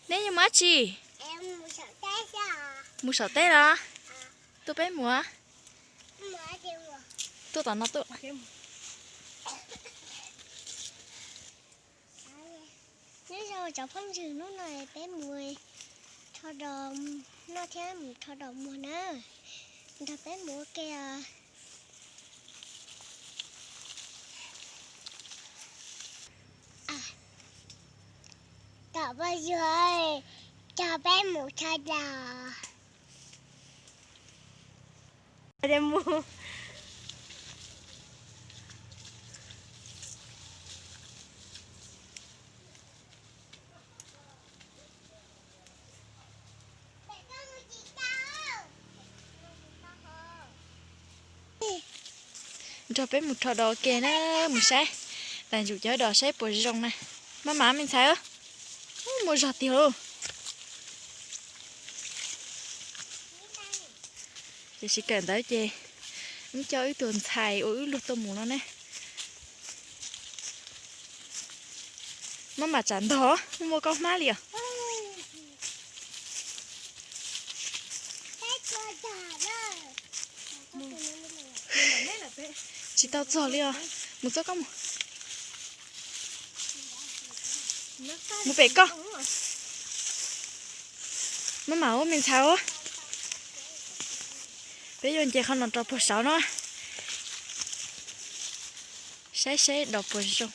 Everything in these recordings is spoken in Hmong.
Neb yuav mus dab tsi? Mus saum teb los? Tuaj peb mus. Tuaj tom no tuaj. Nyob zoo cov phooj ywg, hnub no peb mus rho dos noj thiab mus rho dos muag na. Nrog peb mus ua ke os. Tom phooj ywg, coj peb mus rho dos. Nrog peb mus rho dos ua ke na, mus saib, lam ntsum cov dos saib puas zoo na. Maj mam me ntxhais, muaj zog tiag lauj. Tiam sis kawm ntawv ces wb coj wb tus ntxhais uas wb luag tuaj mus no ne. Maj mam tsam ntog, muaj koj hmab li os. Tsis tau txog li os, mus txog koj mus. Mus pem koj. Maj mam ua me ntxhais os. Peb yuav nce qhov no rau puag saud no. Saib saib dos puas zoo.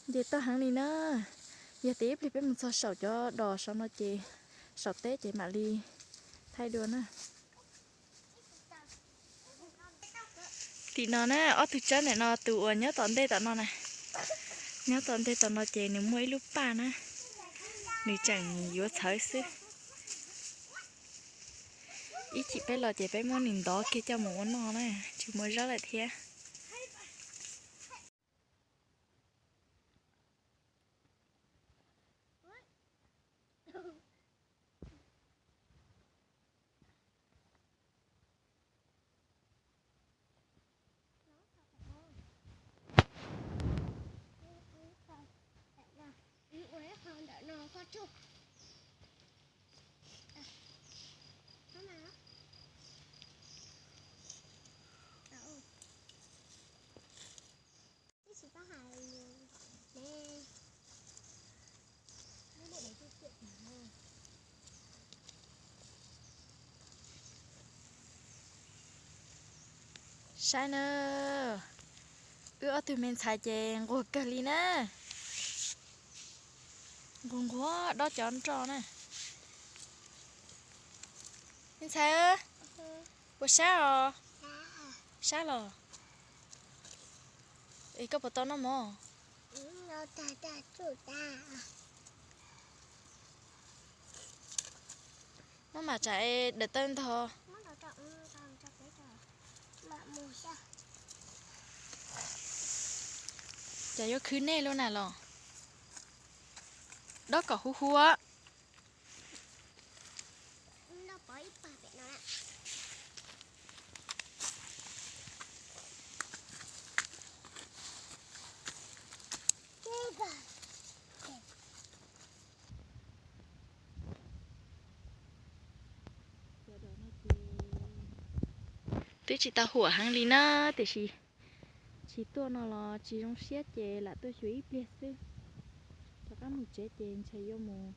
Nce toj heev li na. Yog tias ib pliag peb mus txog saum cov dos saum no ces, saum teb ces mam li thaij dua na. Tim no na, ob tug tsawb ntawm no, tus uas nyob tom ntej tom no na, nyob tom ntej tom no ces nws muaj ib lub paj na, nws tseem yuav txhawv xwb. Ib chim peb los ces peb muab nws ntov kiag coj mus ua noj na, tsis muaj zaub lawm thiab. Saib na, wb ob tug me ntxhais ces nquag kawg li na. Nquag nquag dob cov nroj na. Me ntxhais, puas sab os? Sab los? Es koj puas tau noj mov? Maj mam tsam es dawm tawb ntog. Cas yuav khwv nej lub na los? Dob kom huv huv. Twb tsis tau huam heev li na, tiam sis tsis tuaj no los tsis zoo siab ces lam tuaj xyuas ib pliag xwb. Rov qab mus tsev ces ntshe yuav mus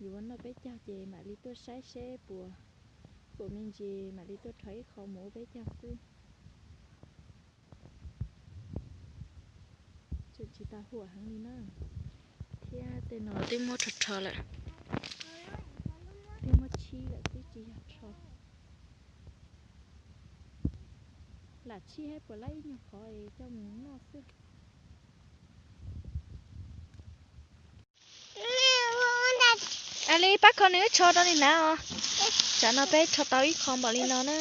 yuav noj peb caug ces mam li tuaj saib seb puas huam me ntsis mam li tuaj rho ib qho mus ua peb caug xwb. Tseem tsis tau huam heev li na. Thiab tej no twb muab rho rho lawm. Twb muab tshib lawm twb tsis yog rho. Lam tshib hab puas lab ib nyuag qhov es coj mus noj xwb. A li pab kho nws wb tsho rau nws hnav os. Tsam no peb rho tau ib qho npaum li no na,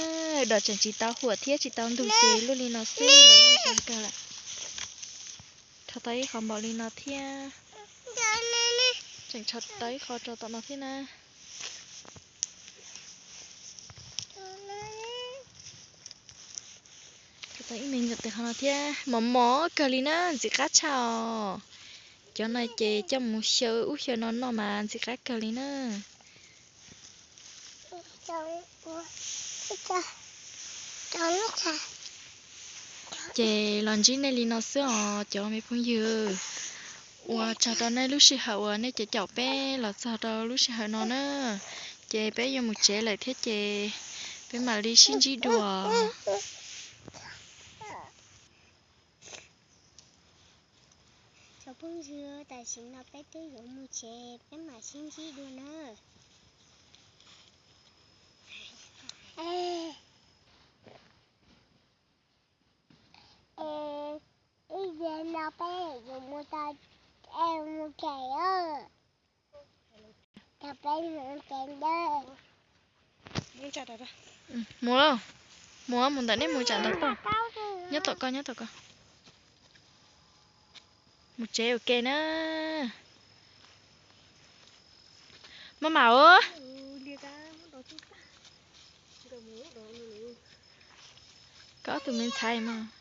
dos tseem tsis tau huam thiab tsis tau ntug ces luaj li no xwb los yeej zoo kawg lawm. Rho tau ib qho npaum li no thiab. Tseem tshuav tau ib qho rau tom no thiab na. Tau ib me nyuam tes qhov no thiab, mos mos kawg li na, ntxim qab tshaj os. Cov no ces coj mus xyaw ub xyaw no noj mas ntxim qab kawg li na. Ces los ntsib nej li no xwb os cov me phooj ywg. Ua tsaug rau nej lub sij hawm uas nej caum caum peb los txog rau lub sij hawm no na. Ces peb yuav mus tsev lawm thiab ces peb mam li sib ntsib dua. Cov phooj ywg, tam sim no peb twb yuav mus tsev, peb mam sib ntsib dua na. Ib zaug no peb yuav mus tau, mus tsev. Mus lauj, mus mus ntawm nej mus tsam nrad toj. Nyob tom koj, nyob tom koj. Mus tsev ua ke na. Maj mam os. Koj ob tug me ntxhais mas.